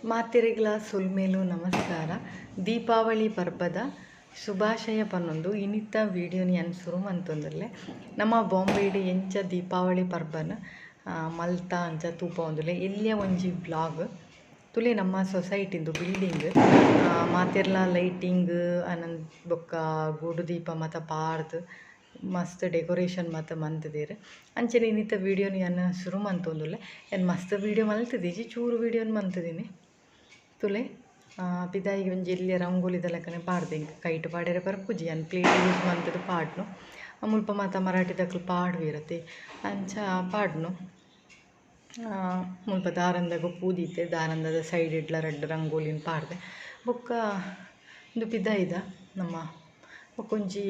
ಮಾತೆರೆಗ್ಲ ಸೊಲ್ಮೆಲು ನಮಸ್ಕಾರ. ದೀಪಾವಳಿ ಪರ್ಬದ ಶುಭಾಶಯ ಪನ್ನೊಂದು ಇನ್ನಿತ್ತ ವಿಡಿಯೋನಿ ಯಾನ್ ಸುರು ಮಂತೊಂದುಲ್ಲೆ. ನಮ್ಮ ಬಾಂಬೆಡ್ ಎಂಚ ದೀಪಾವಳಿ ಪರ್ಬನ ಮಲ್ತ ಅಂಚ ತೂಪ ಒಂದುಲ್ಲೆ ಎಲ್ಯ ಒಂಜಿ ಬ್ಲಾಗ್ ತುಲೆ. ನಮ್ಮ ಸೊಸೈಟಿಂದು ಬಿಲ್ಡಿಂಗ್ ಮಾತೆರ್ಲ ಲೈಟಿಂಗ್ ಅನಂದ್ ಬೊಕ್ಕ ಗೂಡು ದೀಪ ಮಾತ ಪಾರ್ದ್ ಮಸ್ತ್ ಡೆಕೋರೇಷನ್ ಮಾತ ಮಂತುದೆರ್. ಅಂಚನೆ ಇನ್ನಿತ್ತ ವಿಡಿಯೋನಿ ಯಾನ್ ಸುರು ಮಂತೊಂದುಲ್ಲೆ. ಯಾನ್ ಮಸ್ತ್ ವಿಡಿಯೋ ಮಲ್ತಿದ್ದೀಜಿ, ಚೂರು ವಿಡಿಯೋನ್ ಮಂತಿದ್ದೀನಿ. ತುಲೆ ಪಿದಾಯಿಗೆ ಒಂಜಿ ಎಲ್ಯ ರಂಗೋಲಿದ ಲೆಕ್ಕನೆ ಪಾಡ್ದೆ, ಎಂಕ್ ಕೈಟ್ ಪಾಡೆರೆ ಬರ್ಪುಜಿ, ಯಾನ್ ಪ್ಲೇಟ್ ಯೂಸ್ ಮಂತುದು ಪಾಡ್ನು. ಮುಲ್ಪ ಮಾತ ಮರಾಠಿದಕ್ಲು ಪಾಡ್ವೆರತೆ, ಅಂಚ ಪಾಡ್ನು. ಮುಲ್ಪ ದಾರಂದಗ ಪೂ ದೀತೆ, ದಾರಂದದ ಸೈಡ್ ಇಡ್ಲ ರಡ್ಡ್ ರಂಗೋಲಿನ್ ಪಾಡ್ದೆ. ಬೊಕ್ಕ ಉಂದು ಪಿದಾಯಿದ ನಮ್ಮ ಬೊಕ್ಕೊಂಜಿ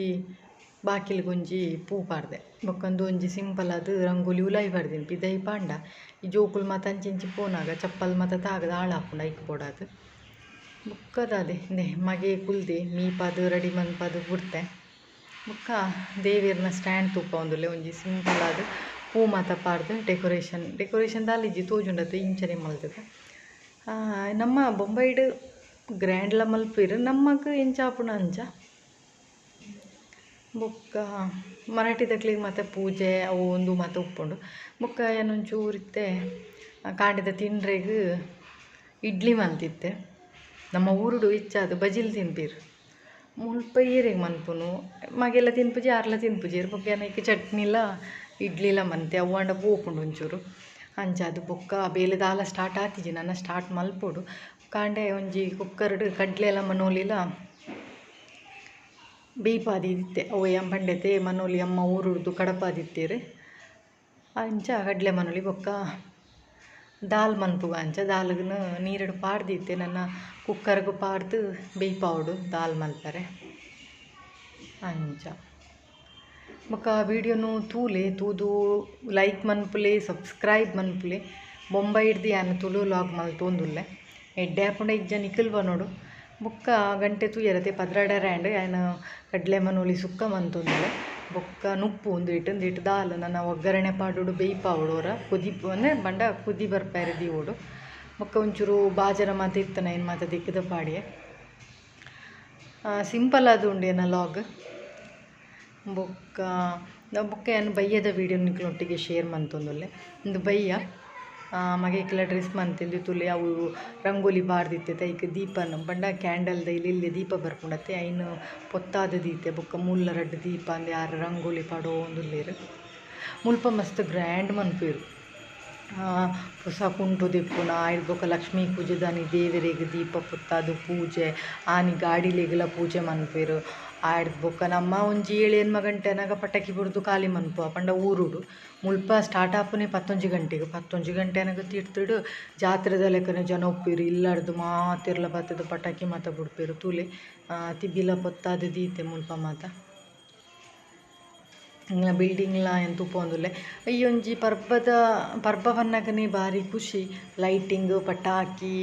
ಬಾಕಿಲ್ಗೊಂಜಿ ಪೂ ಪಾಡ್ದೆ. ಬೊಕ್ಕ ಉಂದು ಒಂಜಿ ಸಿಂಪಲ್ ಆದ್ ರಂಗೋಲಿ ಉಲಾಯಿ ಪಾಡ್ದಿನಿ. ಪಿದಾಯಿ ಪಾಂಡ ಈ ಜೋಕುಲು ಮಾತ ಅಂಚಿ ಇಂಚಿ ಪೋನಾಗ ಚಪ್ಪಲ್ ಮಾತ ತಾಗದ ಹಾಳಾಪುಂಡು, ಐಕ್ ಬೋಡಾದ್. ಬೊಕ್ಕ ದಾದೆ ಇಂದೆ ಮಗೆ ಕುಲ್ದೆ ಮೀಪಾದ್ ರೆಡಿ ಮನ್ಪಾದ್ ಬುಡ್ತೆ. ಬೊಕ್ಕ ದೇವೆರ್ನ ಸ್ಟ್ಯಾಂಡ್ ತೂಪಾವೊಂದುಲ್ಲೆ. ಒಂಜಿ ಸಿಂಪಲ್ ಆದ್ ಪೂ ಮಾತ ಪಾಡ್ದ್ ಡೆಕೋರೇಷನ್ ಡೆಕೋರೇಷನ್ ದಾಲಿಜ್ಜಿ ತೋಜುಂಡತೆ, ಇಂಚನೆ ಮಲ್ತುದು. ನಮ್ಮ ಬೊಂಬೈಡ್ ಗ್ರ್ಯಾಂಡ್ಲ ಮಲ್ಪೆರ್, ನಮ್ಮಗ್ ಎಂಚ ಆಪುಂಡು ಅಂಚ. ಬೊಕ್ಕ ಮರಾಠಿದಕ್ಲೆಗ್ ಮಾತ ಪೂಜೆ ಅವು ಉಂದು ಮಾತ ಉಪ್ಪುಂಡು. ಬೊಕ್ಕ ಯಾನ್ ಒಂಚೂರು ಇತ್ತೆ ಕಾಂಡೆದ ತಿಂಡ್ರೆಗ್ ಇಡ್ಲಿ ಮಂತಿತ್ತೆ. ನಮ್ಮ ಊರುಡು ಹೆಚ್ಚಾದ್ ಬಜಿಲ್ ತಿನ್ಪೆರ್, ಮುಲ್ಪ ಏರೆಗ್ ಮನ್ಪುನು, ಮಗೆಲ ತಿನ್ಪುಜಿ ಆರ್ಲ ತಿನ್ಪುಜೆರ್. ಬೊಕ್ಕ ಯಾನ್ ಐಕ್ ಚಟ್ನಿಲ ಇಡ್ಲಿಲ ಮಂತೆ, ಅವು ಆಂಡ ಪೋಪುಂಡು ಒಂಚೂರು ಅಂಚಾದ್. ಬೊಕ್ಕ ಬೇಲೆ ದಾಲ ಸ್ಟಾರ್ಟ್ ಆತಿಜಿ, ನನ ಸ್ಟಾರ್ಟ್ ಮಲ್ಪೊಡು. ಕಾಂಡೆ ಒಂಜಿ ಕುಕ್ಕರ್ಡ್ ಕಡ್ಲೆಲ ಮನೋಲಿಲ ಬೇಯ್ಪಾದಿತ್ತೆ. ಅವು ಯಾನ್ ಪಂಡೆತೆ ಮನೋಲಿ ಅಮ್ಮ ಊರುಡ್ದು ಕಡಪಾದಿತ್ತೆರ್, ಅಂಚ ಕಡಲೆ ಮನೋಲಿ. ಬೊಕ್ಕ ದಾಲ್ ಮನ್ಪುಗ, ಅಂಚ ದಾಲ್ಗ್ನ ನೀರುಡು ಪಾಡ್ದಿತ್ತೆ, ನನ್ನ ಕುಕ್ಕರ್ಗ್ ಪಾಡ್ದು ಬೇಯ್ಪಾವೊಡು ದಾಲ್ ಮಲ್ಪರೆ ಅಂಚ. ಬೊಕ್ಕ ವೀಡಿಯೋನು ತೂಲೆ, ತೂದು ಲೈಕ್ ಮನ್ಪುಲೆ, ಸಬ್ಸ್ಕ್ರೈಬ್ ಮನ್ಪುಲೆ. ಬೊಂಬೈಡ್ದು ಯಾನ್ ತುಳು ವ್ಲಾಗ್ ಮಲ್ತೊಂದುಲ್ಲೆ. ಎಡ್ಡೆ ಆಪುಂಡ ಇಜ್ಜ ನಿಕುಲು ಪನೊಡು. ಬೊಕ್ಕ ಗಂಟೆ ತೂಯರತೆ 12 ಆಂಡ್. ಯಾನ್ ಕಡಲೆ ಮನೋಲಿ ಸುಕ್ಕ ಮಂತೊಂದುಲ್ಲೆ. ಬೊಕ್ಕ ನುಪ್ಪು ಉಂದು ಇಟ್ಟು ದಾಲ್ ನನ್ನ ಒಗ್ಗರಣೆ ಪಾಡೋಡು ಬೇಯ್ಪಾವೊಡು, ಒರ ಕುದಿ ಅಂದರೆ ಬಂಡ ಕುದಿ ಬರ್ಪಾರೆ ದೀವೊಡು. ಬೊಕ್ಕ ಒಂಚೂರು ಬಾಜನ ಮಾತ ಇತ್ತನ ಏನು ಮಾತ ದಿಕ್ಕದ ಪಾಡಿಯೆ. ಸಿಂಪಲ್ ಆದ್ ಉಂಡು ಎನ್ನ ಲಾಗ್. ಬೊಕ್ಕ ಬೊಕ್ಕ ಯಾನ್ ಬಯ್ಯದ ವೀಡಿಯೋ ನಿಕ್ಲೊಟ್ಟಿಗೆ ಶೇರ್ ಮಂತೊಂದುಲ್ಲೆ. ಉಂದು ಬಯ್ಯ ಮಗೆ ಡ್ರೆಸ್ ಮಂತಿಂದು ತುಲೆ. ಅವು ರಂಗೋಲಿ ಬಾರ್ದಿತ್ತೆ, ಐಕ್ ದೀಪನ ಪಂಡ ಕ್ಯಾಂಡಲ್ದ ಇಲ್ಲಿ ದೀಪ ಬರ್ಪುಂಡತ್ತೆ, ಐನ್ ಪೊತ್ತಾದ ದೀತೆ. ಬೊಕ್ಕ ಮುಲ್ಲ ರಡ್ಡ್ ದೀಪ ಅಂದೆ ಆರ್ ರಂಗೋಲಿ ಪಾಡೋಂದುಲ್ಲೆರ್. ಮುಲ್ಪ ಮಸ್ತ್ ಗ್ರ್ಯಾಂಡ್ ಮನ್ಪುವೆರ್. ಪೊಸ ಕುಂಟು ದೆಪ್ಪುನ ಐಡ್ ಬೊಕ್ಕ ಲಕ್ಷ್ಮೀ ಪೂಜೆದಾನಿ ದೇವೆರೆಗ್ ದೀಪ ಪೊತ್ತಾದ್ ಪೂಜೆ, ಆನಿ ಗಾಡಿಲೆಗ್ಲ ಪೂಜೆ ಮನ್ಪುವೆರ್. ಆಯ್ಡ್ ಬೊಕ್ಕ ನಮ್ಮ ಒಂಜಿ 7-8 ಗಂಟೆ ಆನಗ ಪಟಾಕಿ ಬುಡ್ದು ಖಾಲಿ ಮನ್ಪುವ ಪಂಡ ಊರುಡು. ಮುಲ್ಪ ಸ್ಟಾರ್ಟ್ ಆಪುನೆ 11 ಗಂಟೆಗ್. 11 ಗಂಟೆ ಆನಗ ತಿರ್ತುಡು ಜಾತ್ರೆದ ಲೆಕ್ಕನೆ ಜನ ಉಪ್ಪುವೆರ್. ಇಲ್ಲಡ್ದು ಮಾತೆರ್ಲ ಬತ್ತುದು ಪಟಾಕಿ ಮಾತ ಬುಡ್ಪೆರ್. ತೂಲೆ ತಿಬಿಲ ಪೊತ್ತಾದ್ ದೀತೆ ಮುಲ್ಪ ಮಾತ. ಬಿಲ್ಡಿಂಗ್ಲ ಏನ್ ತೂಪೊಂದುಲ್ಲೆ. ಈ ಒಂಜಿ ಪರ್ಬದ ಪರ್ಬ ಪನ್ನಗನೆ ಬಾರಿ ಖುಷಿ, ಲೈಟಿಂಗ್ ಪಟಾಕಿ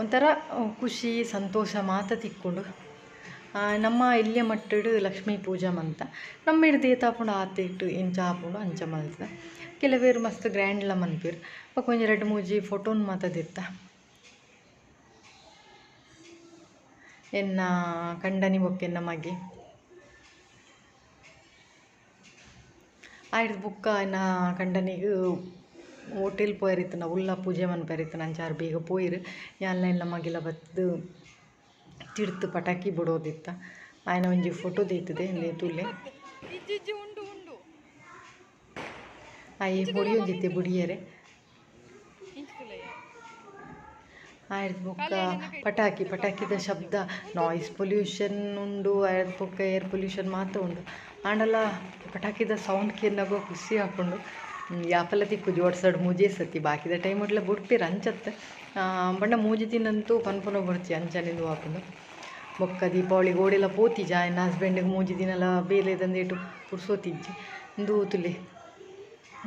ಒಂಥರ ಖುಷಿ ಸಂತೋಷ ಮಾತ ತಿಕ್ಕುಂಡು. ನಮ್ಮ ಎಲ್ಯ ಮಟ್ಟಡ್ ಲಕ್ಷ್ಮೀ ಪೂಜೆ ಮಂತ ನಮ್ಮ ಹಿಡ್ದು ಏತಾಪುಂಡು ಆತೆಟ್ ಎಂಚ ಆಪುಂಡು ಅಂಚ ಮಲ್ತ. ಕೆಲವೇರು ಮಸ್ತ್ ಗ್ರ್ಯಾಂಡ್ಲ ಮನ್ಪೆರ್. ಬೊಕ್ಕ ಒಂಜಿ ರಡ್ಡ್ ಮೂಜಿ ಫೋಟೋನ್ ಮಾತ ದಿತ್ತ. ಎನ್ನ ಕಂಡನಿ ಬೊಕ್ಕ ಎನ್ನ ಮಗೆ ಆಯ್ದು. ಬೊಕ್ಕ ಎನ್ನ ಕಂಡನಿಗ್ ಹೋಟೆಲ್ ಪೋಯರಿತ್ತನ, ಉಲ್ಲ ಪೂಜೆ ಮನ್ಪೆರಿತ್ತನ, ಅಂಚ ಆರ್ ಬೇಗ ಪೋಯಿರು. ಯಾನ್ಲ ಎನ್ನ ಮಗೆಲ ಬತ್ತುದು ತಿರ್ತು ಪಟಾಕಿ ಬುಡೋದಿತ್ತ. ಆಯ್ನ ಒಂಜಿ ಫೋಟೋ ದೀತದೆ ಇಂದೆ ತೂಲೆ. ಆಯೆ ಬೊಡಿಯೊಂದಿತ್ತೆ ಬುಡಿಯರೆ. ಆಯ್ದು ಬೊಕ್ಕ ಪಟಾಕಿ ಪಟಾಕಿದ ಶಬ್ದ, ನಾಯ್ಸ್ ಪೊಲ್ಯೂಷನ್ ಉಂಡು, ಆಯ್ದು ಬೊಕ್ಕ ಏರ್ ಪೊಲ್ಯೂಷನ್ ಮಾತ ಉಂಡು. ಆಂಡಲ ಪಟಾಕಿದ ಸೌಂಡ್ ಕೇನ್ನಗ ಖುಷಿ ಆಪುಂಡು. ಯಾಪಲ ತಿಕ್ಕುಜಿ, ಒಡ್ಸಡ್ ಮೂಜೇ ಸತಿ, ಬಾಕಿದ ಟೈಮ್ ಉಡ್ಲ ಬುಡ್ಪೆರ್ ಅಂಚತ್. ಬಣ್ಣ ಮೂಜಿ ದಿನಂತೂ ಪನ್ಪುನ ಬೊಡ್ಚಿ ಅಂಚನೆಂದು ಆಪುಂಡು. ಬೊಕ್ಕ ದೀಪಾವಳಿ ಗೋಡೆಲ ಪೋತಿಜ, ಎನ್ನ ಹಸ್ಬೆಂಡ್ಗೆ ಮೂಜಿ ದಿನಲ ಬೇಲೆದಂದೇಟು ಪುರ್ಸೋತಿಜ್ಜಿ. ಉಂದು ತೂಲೆ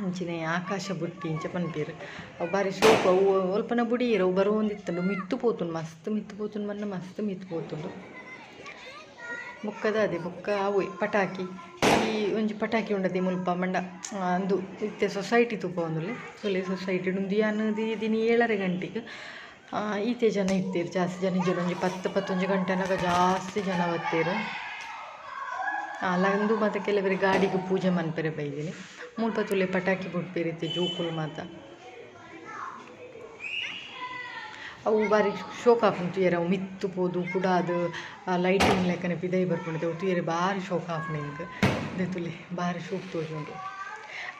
ಅಂಚಿನೆ ಆಕಾಶ ಬುಟ್ಟಿ ಇಂಚ ಪನ್ಪೆರ್. ಅವು ಬಾರಿ ಶೋಕು. ಅವು ಒಲ್ಪನ ಬುಡಿಯೆರ್, ಅವು ಬರೋಂದಿತ್ತುಂಡು ಮಿತ್ತು ಪೋತುಂಡು, ಮಸ್ತ್ ಮಿತ್ತು ಪೋತುಂಡು, ಮನ್ನ ಮಸ್ತ್ ಮಿತ್ತು ಪೋತುಂಡು. ಬೊಕ್ಕದ ಅದೇ ಬೊಕ್ಕ ಅವು ಪಟಾಕಿ. ಈ ಒಂಜಿ ಪಟಾಕಿ ಉಂಡತೆ ಮುಲ್ಪ ಮಂಡ ಅಂದು ಇತ್ತೆ ಸೊಸೈಟಿ ತೂಪ ಒಂದುಲ್ಲೆ. ಸೊಲೆ ಸೊಸೈಟಿ ಉಂದು ಯಾನ್ ದಿನ 7:30 ಗಂಟೆಗ್. ಈತೆ ಜನ ಇತ್ತೆರ್ ಜಾಸ್ತಿ ಜನ ಇಜ್ಜೆರ್ ಒಂಜಿ ಪತ್ತ್ ಪತ್ತೊಂಜಿ ಗಂಟೆ ಜಾಸ್ತಿ ಜನ ಬತ್ತೆರ್. ಅಲ್ಲ ಉಂದು ಮಾತ ಕೆಲವೆರ್ ಗಾಡಿಗ್ ಪೂಜೆ ಮನ್ಪೆರೆ ಬೈದಿನಿ ಮುಲ್ಪ ತೂಲೆ ಪಟಾಕಿ ಬುಡ್ಪೆರ್ ಇತ್ತೆ ಜೋಕುಲು ಮಾತ. ಅವು ಬಾರಿ ಶೋಕು ಆಪುಂಡು ತೂಯೆರೆ ಅವು ಮಿತ್ತ್ ಪೋದು ಪುಡಾದ್ ಲೈಟಿಂಗ್ ಲೆಕ್ಕನೆ ಪಿದಯಿ ಬರ್ಪುಂಡು ಅವು ತೂಯೆರೆ ಬಾರಿ ಶೋಕು ಆಪುಂಡು ಎಂಕ್ ಉಂದೆ ತೂಲೆ ಬಾರಿ ಶೋಕು ತೋಜುಂಡು.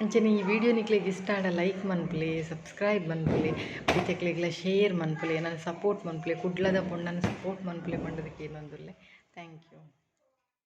ಅಂಚನೆ ಈ ವಿಡಿಯೋ ನಿಕ್ಲೆಗ್ ಇಷ್ಟ ಆಂಡ ಲೈಕ್ ಮನ್ಪುಲೆ ಸಬ್ಸ್ಕ್ರೈಬ್ ಮನ್ಪುಲೆ ಬೇತೆಕ್ಲೆಗ್ಲ ಶೇರ್ ಮನ್ಪುಲೆ ಎನನ್ ಸಪೋರ್ಟ್ ಮನ್ಪುಲೆ ಕುಡ್ಲದ ಪೊಣ್ಣನ್ ಸಪೋರ್ಟ್ ಮನ್ಪುಲೆ ಪಂಡುದು ಕೇನೊಂದುಲ್ಲೆ. Thank you.